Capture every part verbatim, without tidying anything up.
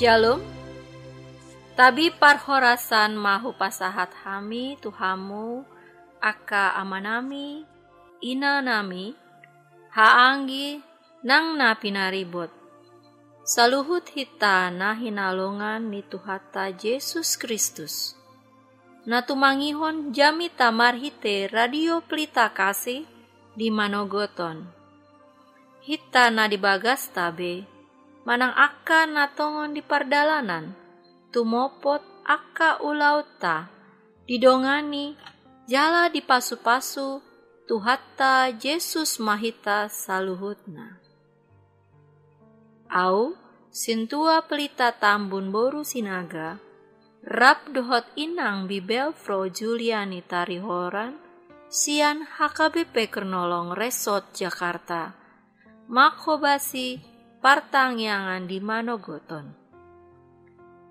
Syalom. Tabi parhorasan ma hupasahat hami tu hamu, angka amanami, inanami, haanggi nang na pinaribot. Saluhut hita na hinaholongan ni Tuhanta Jesus Kristus, na tumangihon jamita marhite Radio Pelita Kasih di manogot on. Hita na di bagasta be, manang angka na tongon di pardalanan, tumopot angka ulaonta, didongani jala dipasupasu Tuhanta Jesus ma hita saluhutna. Au, Sintua Pelita Tambun boru Sinaga, rap dohot inang Bibelvrouw Juliani Tarihoran, sian H K B P Kernolong Resort Jakarta, manghobasi partangiangan di manogot on.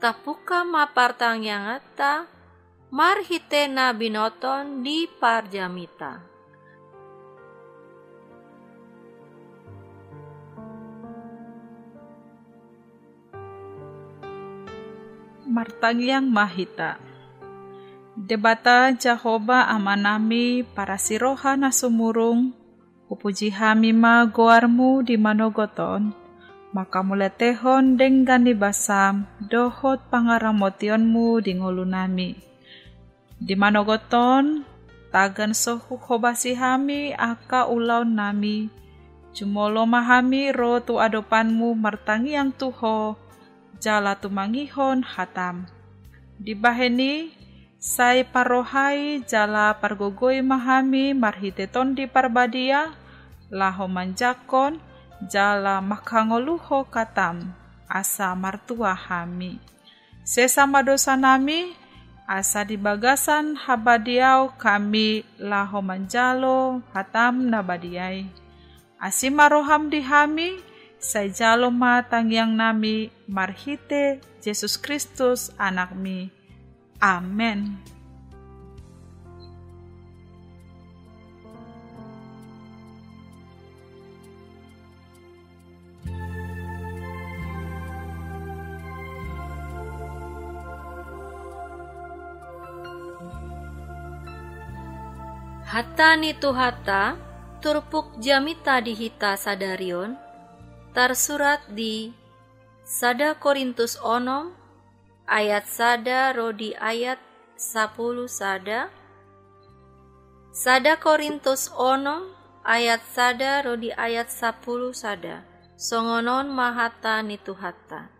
Tapungka ma partangianganta marhite na binoto di parjamita. Martangiang ma hita. Debata Jahowa Amanami parasi roha na sumurung, hupuji hami ma goarmu di manogot on, mangkamauliatehon denggan ni basam dohot pangaramotionmu di ngolunami. Di manogot on, tagan so huhobasi hami angka ulaonnami, jumolo ma hami ro tu adopanmu martangiang tu Ho, jala tumangihon hatam. Dibahen i, sai parrohai jala pargogoi ma hami marhite Tondi Parbadia, laho manjangkon jala manghangoluhon hatam, asa martua hami. Sesa ma dosanami, asa di bagasan habadiaon hami laho manjalo hatam na badia i. Asi ma roham di hami, sai jalo ma tangiangnami marhite Jesus Kristus Anakmi. Amen. Hata ni Tuhanta, turpuk jamita di hita sadari on, tarsurat di sada Korintus onom ayat sada ro di ayat sapuluh sada, sada Korintus onom ayat sada ro di ayat sapuluh sada. Songon on ma hata ni Tuhanta.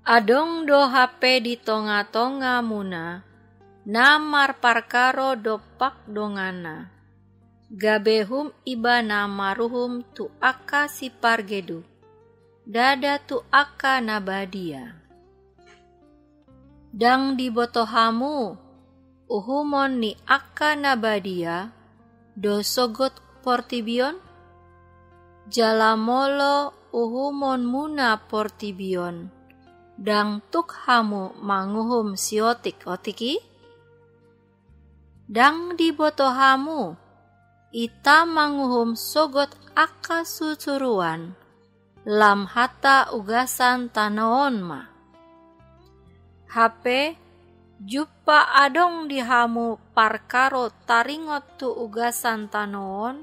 Adong do hape di tongatongamuna na marparkaro dompak donganna, gabe uhum ibana maruhum tu angka sipargeduk, ndada tu angka na badia. Ndang diboto hamu, uhumon ni angka na badia do sogot portibi on? Jala molo uhumonmuna portibi on, ndang tuk hamu manguhum siotik-otik i? Ndang diboto hamu, ita manguhum sogot angka susuruan, lam hata ugasan tano on ma. Hape, jumpa adong di hamu parkaro taringot tu ugasan tano on,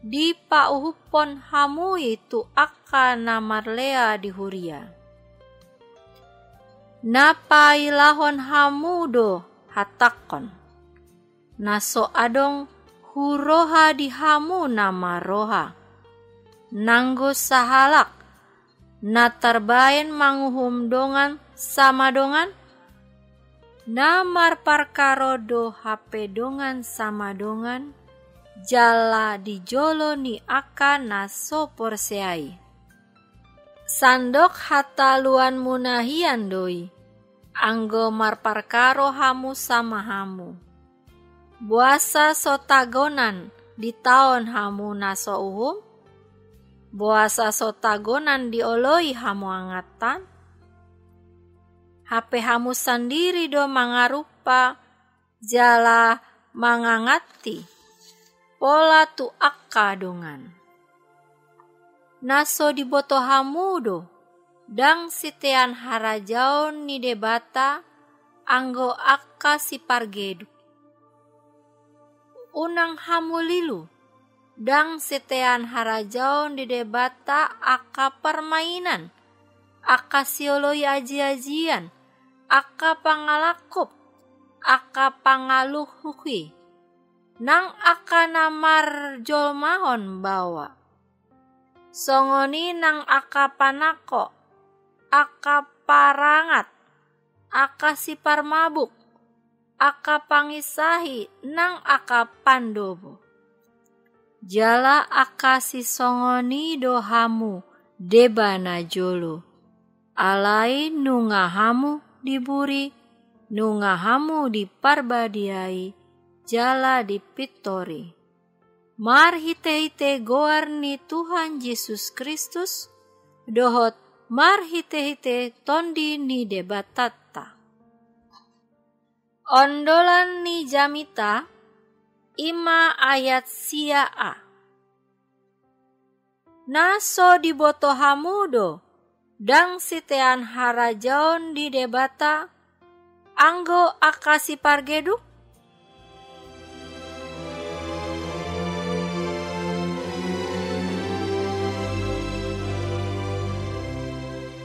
dipauhuphon hamu i tu angka na marlea di huria. Na pailahon hamu do hatangkon, na so adong huroha di hamu na marroha. Nanggo sahalak, na tarbaen manguhum dongan sama dongan? Na marparkaro do hape dongan sama dongan, jala di jolo ni angka na so porsea i. Sandok hataluanmuna hian do i, anggo marparkaro hamu sama hamu. Boasa so tagonan ditaon hamu na so uhum? Boasa so tagonan dioloi hamu angatan? Hape hamu sandiri do mangarumpa jala manganganti pola tu angka dongan. Na so diboto hamu do, Ndang sitean harajaon ni Debata anggo angka sipargeduk. Unang hamu lilu, ndang sitean harajaon ni Debata angka parmainan, angka sioloi aji-ajian, angka pangalangkup, angka pangaluhuhi, nang angka na marjolmahon baoa. Songon i nang angka panangko, angka parangat, angka siparmabuk, angka panginsahi nang angka pandobo. Jala angka sisongon i do hamu deba na jolo. Alai nunga hamu diburi, nunga hamu diparbadiai, jala dipintori. Marhite-hite goar ni Tuhan Jesus Kristus, dohot marhite-hite Tondi ni Debatanta. Ondolan ni jamita, i ma ayat sia a. Na so diboto hamu do, ndang sitean harajaon ni Debata anggo angka sipargeduk?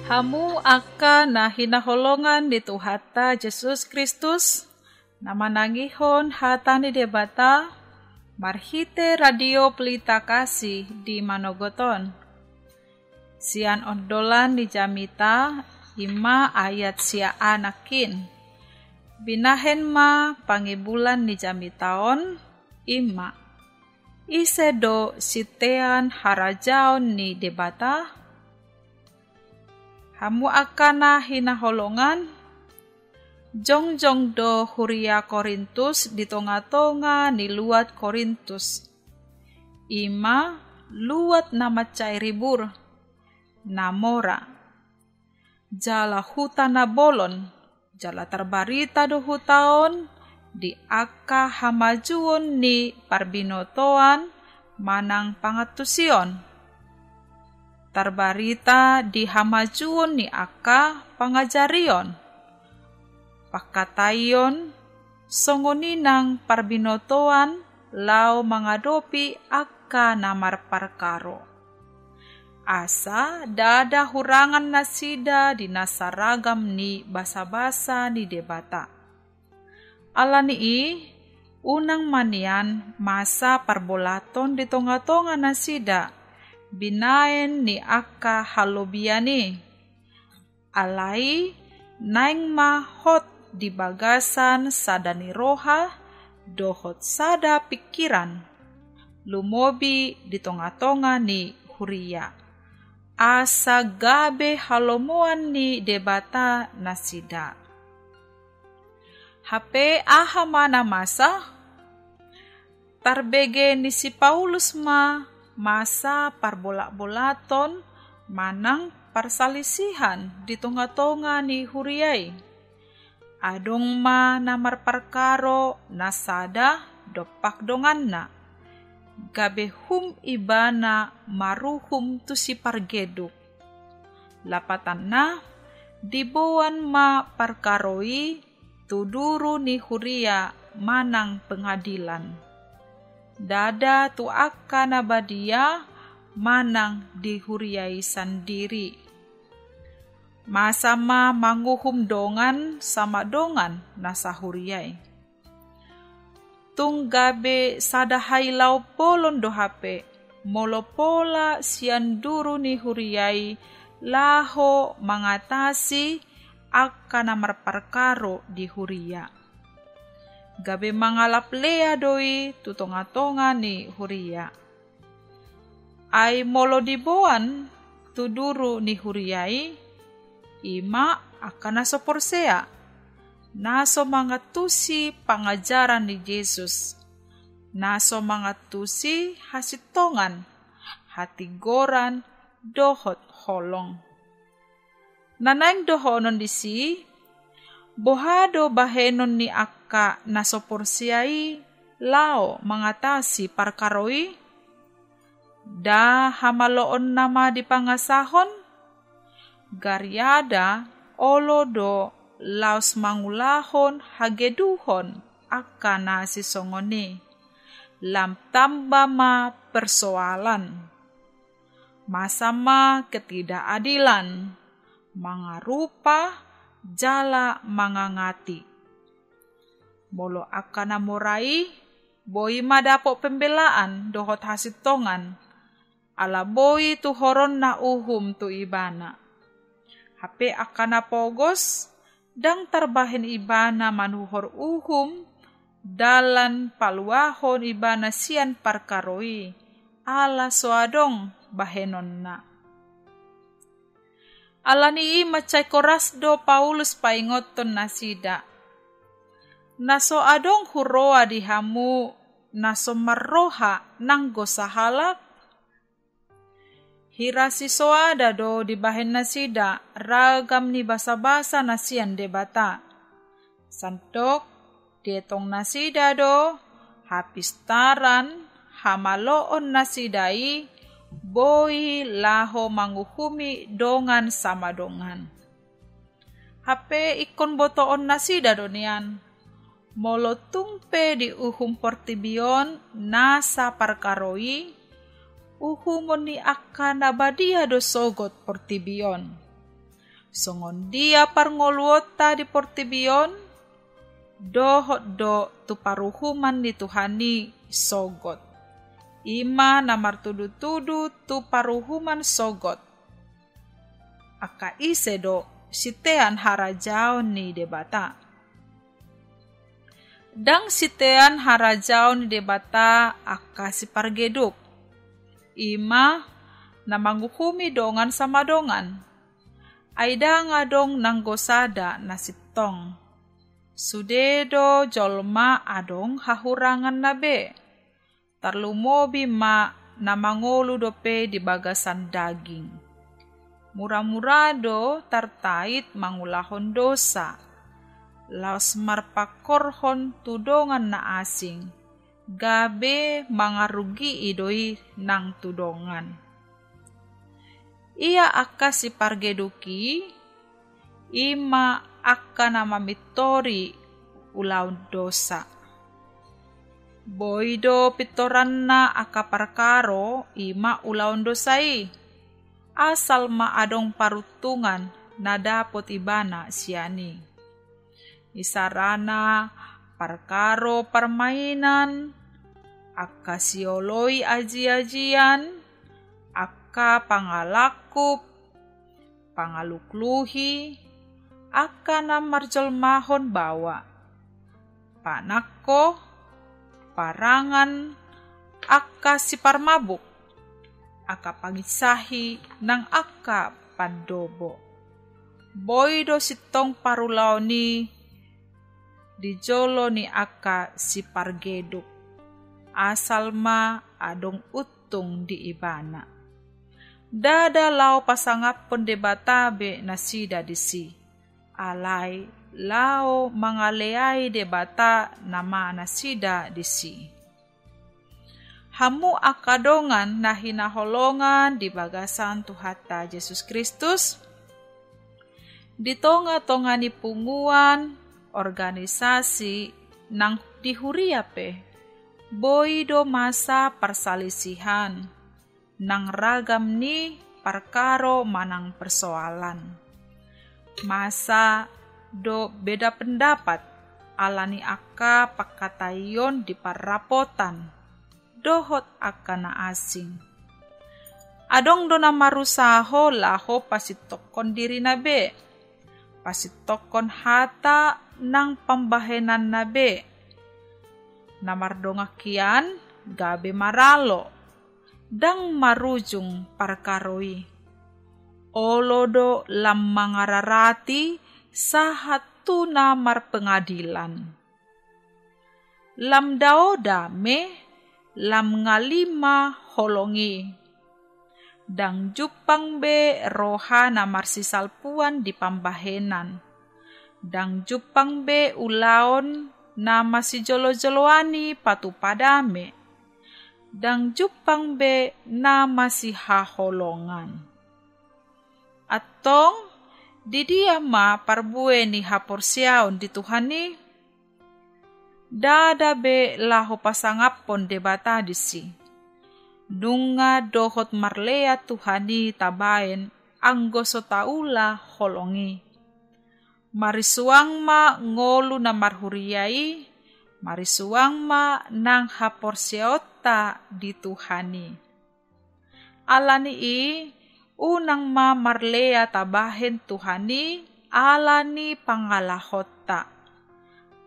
Hamu angka na hinaholongan ni Tuhanta Jesus Kristus, na manangihon hata ni Debata marhite Radio Pelita Kasih di manogot on. Sian ondolan ni jamita, i ma ayat sia a nangkin. Binahen ma pangibulan ni jamita on, i ma: Ise do sitean harajaon ni Debata? Hamu angka na hinaholongan, jongjong do huria Korintus di tonga-tonga ni luat Korintus. I ma luat na mansai ribur, na mora, jala huta na bolon, jala tarbarita do huta on di angka hamajuon ni parbinotoan manang pangantusion. Tarbarita di hamajuon ni angka pangajarion, pangkataion, songon i nang parbinotoan laho mangadopi angka na marparkaro. Asa ndada hurangan nasida di nasa ragam ni basa-basa ni Debata. Ala ni i, unang ma nian masa parbolaton di tonga-tonga nasida, binahen ni angka halobian i. Alai naeng ma hot di bagasan sada ni roha dohot sada pingkiran, lumobi di tonga-tonga ni huria, asa gabe halomoan ni Debata nasida. Hape aha ma na masa? Tarbege ni si Paulus ma masa parbolat-bolaton manang parsalisihan di tonga-tonga ni huria i. Adong ma na marparkaro na sada dompak donganna, gabe hum ibana maruhum tu sipargeduk. Lapatanna, diboan ma parkaro i tu duru ni huria manang pengadilan. Ndada tu angka na badia manang di huria i sandiri. Masa ma manguhum dongan sama dongan na sahuria i. Tung gabe sada hailaon bolon do hape, molo pola sian duru ni huria i laho mangatasi angka na marparkaro di huria. Gabe mangalap lea do i tu tonga-tonga ni huria. Ai molo diboan tu duru ni huria i, i ma angka na so porsea, na so mangantusi pangajaran ni Jesus, na so mangantusi hasintongan, hatigoran, dohot holong. Na naeng dohonon disi, boha do bahenon ni angka na so porsea i laho mangatasi parkaro i? Nda hamaloonna ma dipangasahon? Gariada olo do laos mangulahon hageduhon angka na sisongon i, lam tamba ma persoalan. Masa ma ketidakadilan, mangarupa jala mangangati. Molo angka na mora i, boi ma dapot pembelaan dohot hasintongan, ala boi tuhoronna uhum tu ibana. Hape angka na pogos, ndang tarbahen ibana manuhor uhum, dalan paluahon ibana sian parkaro i, ala so adong bahenonna. Ala ni i mansai horas do Paulus paingothon nasida. Na so adong huroha di hamu, na so marroha nanggo sahalak? Hira sisoada do dibahen nasida ragam ni basabasa na sian Debata. Sandok dietong nasida do hapistaran, hamaloon nasida i boi laho manguhumi dongan sama dongan. Hape ingkon botoon nasida do nian, molo tung pe diuhum portibi on nasa parkaro i, uhumon ni angka na badia do sogot portibi on. Songon dia parngoluonta di portibi on, dohot do tu paruhuman ni Tuhan i sogot. I ma na martudutudu tu paruhuman sogot. Angka ise do sitean harajaon ni Debata? Ndang sitean harajaon ni Debata angka sipargeduk, i ma na manguhumi dongan sama dongan. Ai ndang adong nanggo sada na sintong. Sude do jolma adong hahuranganna be. Tarlumobi ma na mangolu dope di bagasan daging. Muramura do tartait mangulahon dosa, laos marpangkorhon tu dongan na asing, gabe mangarugii do i nang tu dongan. Ia angka sipargeduk i, i ma angka na mamintori ulaon dosa. Boi do pintoranna angka parkaro i ma ulaon dosa i, asal ma adong paruntungan na dapot ibana sian i. Isarana parkaro parmainan, angka sioloi ajiajian, angka pangalangkup, pangalukluhi, angka na marjolmahon baoa, panangko, parangan, angka siparmabuk, angka panginsahi nang angka pandobo. Boi do sintong parulaon i di jolo ni angka sipargeduk, asal ma adong untung di ibana. Ndada laho pasangaphon Debata be nasida disi, alai laho mangaleai Debata nama nasida disi. Hamu angka dongan na hinaholongan di bagasan Tuhanta Jesus Kristus, di tongatonga ni punguan, organisasi, nang di huria pe, boi do masa parsalisihan, nang ragam ni parkaro manang persoalan. Masa do beda pendapat ala ni angka pangkataion di parrapotan dohot angka na asing. Adong do na marusaho laho pasintongkon dirina be, pasintongkon hata nang pambahenanna be. Na mardongan hian gabe maralo, ndang marujung parkaro i. Olo do lam mangararati sahat tu na marpengadilan. Lam dao dame, lam ngali ma holong i. Ndang jumpang be roha na marsisalpuan di pambahenan. Ndang jumpang be ulaon na masijolojoloan i patupa dame. Ndang jumpang be na masihaholongan. Antong, di dia ma parbue ni haporseaon di Tuhan i? Ndada be laho pasangaphon Debata disi. Nunga dohot marlea Tuhan i tabaen anggo so taula holong i. Marisuang ma ngolu na marhuria i, marisuang ma nang haporseaonta di Tuhan i. Ala ni i, unang ma marlea tabahen Tuhan i ala ni pangalahonta.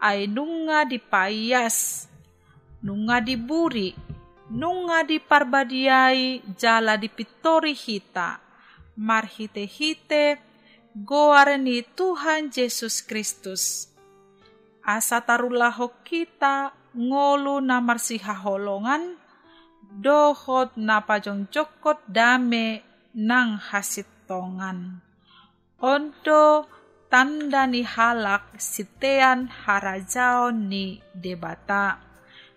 Ai nunga dipaias, nunga diburi, nunga diparbadiai jala dipintori hita, marhite-hite goar ni Tuhan Jesus Kristus. Asa tarulahon hita ngolu na marsihaholongan, dohot na pajongjongkon dame nang hasintongan. On do tanda ni halak sitean harajaon ni Debata,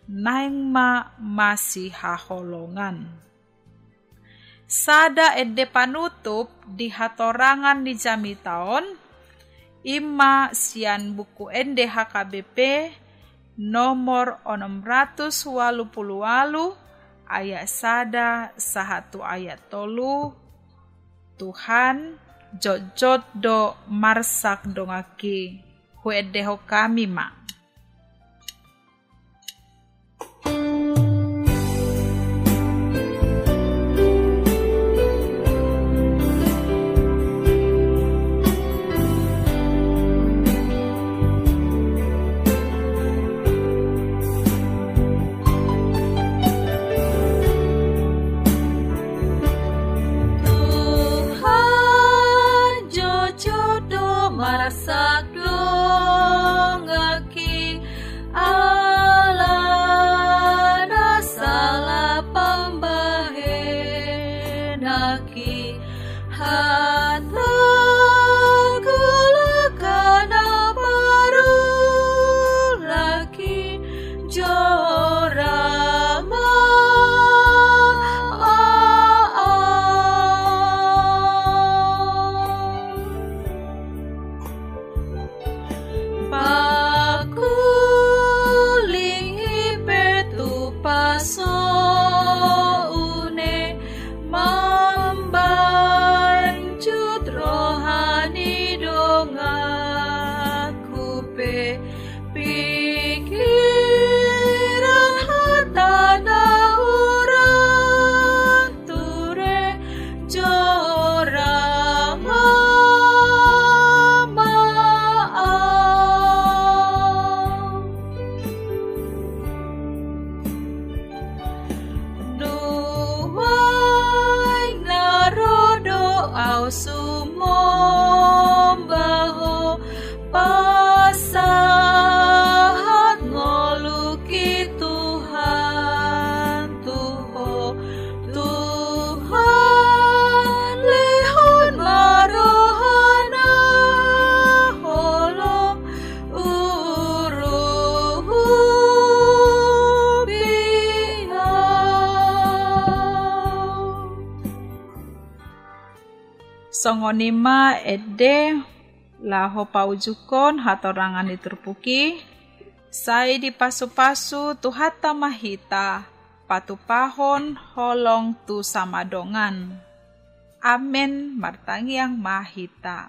naeng ma masihaholongan. Sada ende panutup di hatorangan ni jamita on, i ma sian buku ende H K B P nomor onom ratus walu pulu walu, ayat sada sahat tu ayat tolu. Tuhan, jotjot do marsak donganki. Huendehon hami ma. Tuhan, jotjot do marsak donganki, ala na sala pambahenanki, hata golangka na marulak i, jora ma. Pakuling i pe tu pasoune, mambanjut roha ni dongan ku pe, pingkiran hata na hurang ture, jora ma au. Nuaeng na ro do au sumomba Ho, pasahat ngolungki Tuhan tu Ho. Tuhan, lehon ma roha na holom, urupi au. Songon i ma ende laho paujungkon hatorangan ni turpuk i. Sai dipasupasu Tuhanta ma hita, patupahon holong tu samadongan. Amen. Martangiang ma hita.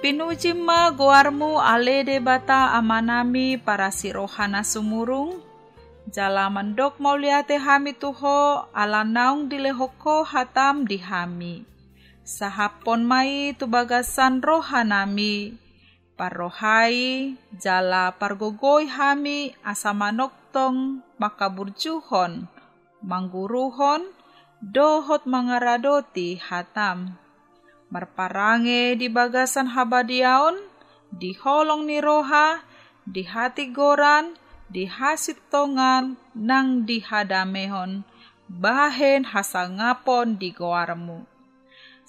Pinuji ma goarmu, ale Debata Amanami parasi roha na sumurung. Jala mandok mauliate hami tu Ho, ala naung dilehon Ho hatam di hami. Sahaphon ma i tu bagasan rohanami, parrohai jala pargogoi hami asa manongtong mangkaburjuhon, mangguruhon, dohot mangaradoti hatam. Marparange di bagasan habadiaon, di holong ni roha, di hatigoran, di hasintongan, nang di hadamehon, bahen hasangapon di goarmu.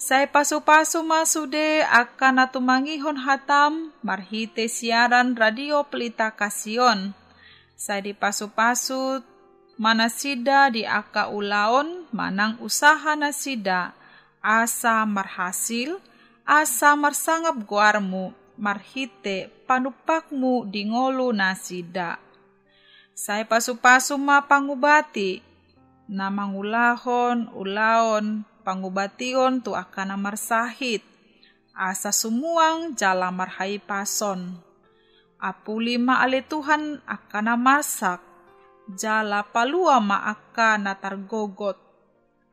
Sai pasupasu ma sude angka na tumangihon hatam marhite siaran Radio Pelita Kasih on. Sai dipasupasu ma nasida di angka ulaon manang usaha nasida, asa marhasil, asa marsangap goarmu marhite panumpakmu di ngolu nasida. Sai pasu-pasu ma pangubati na mangulahon ulaon pangubation tu angka na marsahit, asa sumuang jala marhahipason. Apuli ma ale Tuhan angka na marsak, jala palua ma angka na targogot.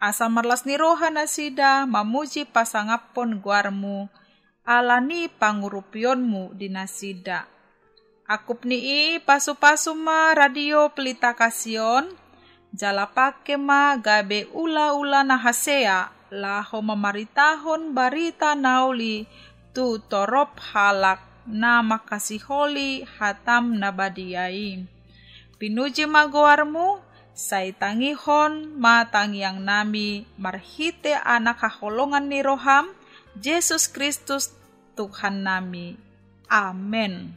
Asa marlas ni roha nasida mamuji pasangaphon goarmu, ala ni pangurupionmu di nasida. Angkup ni i pasu-pasu ma Radio Pelita Kasih on, jala pangke ma gabe ula-ula na hasea, laho mamaritahon barita na uli tu torop halak na mangkasiholi hatam na badia i. Pinuji ma goarmu, sai tangihon ma tangiangnami marhite Anak haholongan ni roham, Jesus Kristus Tuhannami. Amen.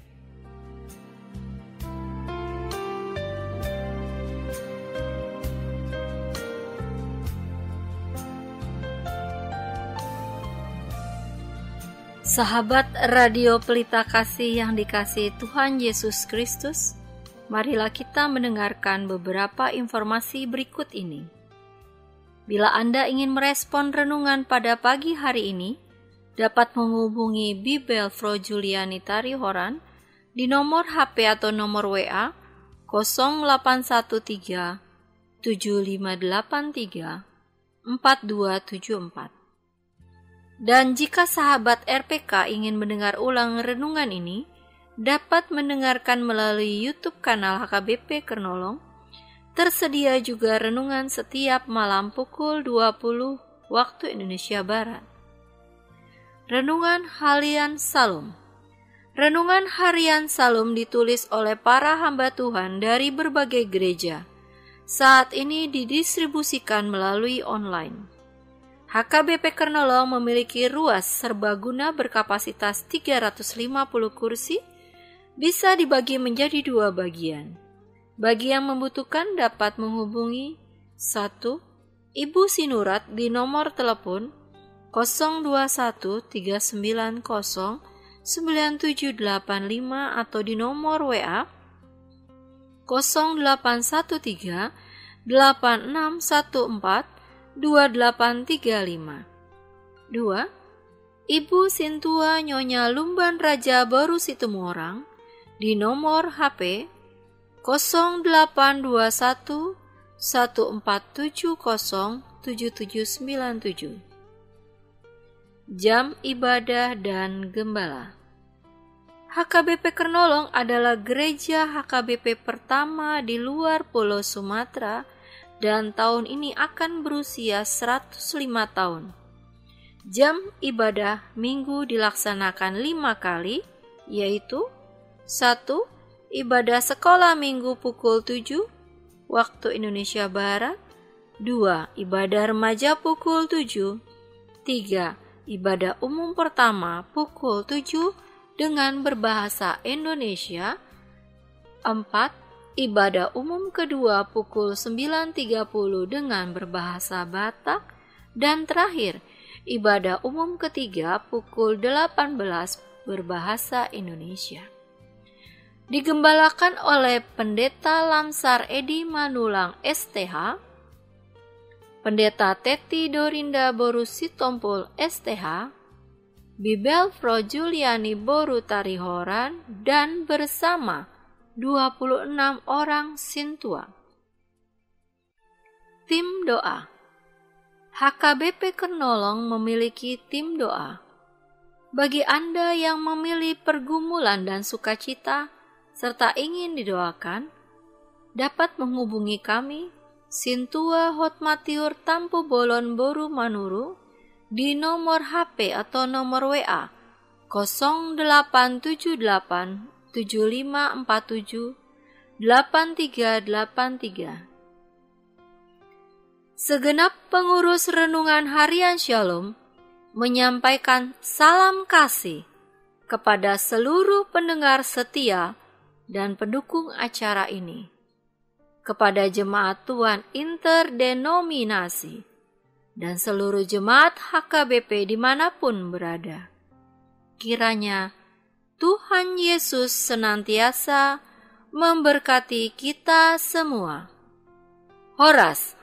Sahabat Radio Pelita Kasih yang dikasihi Tuhan Yesus Kristus, marilah kita mendengarkan beberapa informasi berikut ini. Bila Anda ingin merespon renungan pada pagi hari ini, dapat menghubungi Bibelvrouw Juliani Tarihoran di nomor H P atau nomor W A kosong delapan satu tiga tujuh lima delapan tiga empat dua tujuh empat. Dan jika sahabat R P K ingin mendengar ulang renungan ini, dapat mendengarkan melalui YouTube kanal H K B P Kernolong. Tersedia juga renungan setiap malam pukul dua puluh waktu Indonesia Barat. Renungan Harian Syalom. Renungan Harian Syalom ditulis oleh para hamba Tuhan dari berbagai gereja. Saat ini didistribusikan melalui online. H K B P Kernolong memiliki ruas serbaguna berkapasitas tiga ratus lima puluh kursi, bisa dibagi menjadi dua bagian. Bagi yang membutuhkan dapat menghubungi: satu, Ibu Sinurat di nomor telepon kosong dua satu tiga sembilan kosong sembilan tujuh delapan lima atau di nomor W A kosong delapan satu tiga delapan enam satu empat dua delapan tiga lima. Dua, Ibu Sintua Nyonya Lumban Raja boru Situmorang di nomor H P kosong delapan dua satu satu empat tujuh kosong tujuh tujuh sembilan tujuh. Jam ibadah dan gembala. H K B P Kernolong adalah gereja H K B P pertama di luar Pulau Sumatera dan tahun ini akan berusia seratus lima tahun. Jam ibadah Minggu dilaksanakan lima kali, yaitu: satu, ibadah sekolah Minggu pukul tujuh waktu Indonesia Barat. Dua, ibadah remaja pukul tujuh. Tiga, ibadah umum pertama pukul tujuh dengan berbahasa Indonesia. Empat, ibadah umum kedua pukul sembilan tiga puluh dengan berbahasa Batak. Dan terakhir, ibadah umum ketiga pukul delapan belas berbahasa Indonesia. Digembalakan oleh Pendeta Lamsar Edi Manulang S T H, Pendeta Teti Dorinda boru Sitompul S T H, Bibelvrouw Juliani boru Tarihoran, dan bersama dua puluh enam orang sintua. Tim doa. H K B P Kernolong memiliki tim doa. Bagi Anda yang memilih pergumulan dan sukacita, serta ingin didoakan, dapat menghubungi kami, Sintua Hotmatiur Tampubolon boru Manurung, di nomor H P atau nomor W A kosong delapan tujuh delapan tujuh lima empat tujuh delapan tiga delapan tiga. Segenap pengurus Renungan Harian Syalom menyampaikan salam kasih kepada seluruh pendengar setia dan pendukung acara ini. kepada jemaat Tuhan interdenominasi, dan seluruh jemaat H K B P dimanapun berada. Kiranya Tuhan Yesus senantiasa memberkati kita semua. Horas.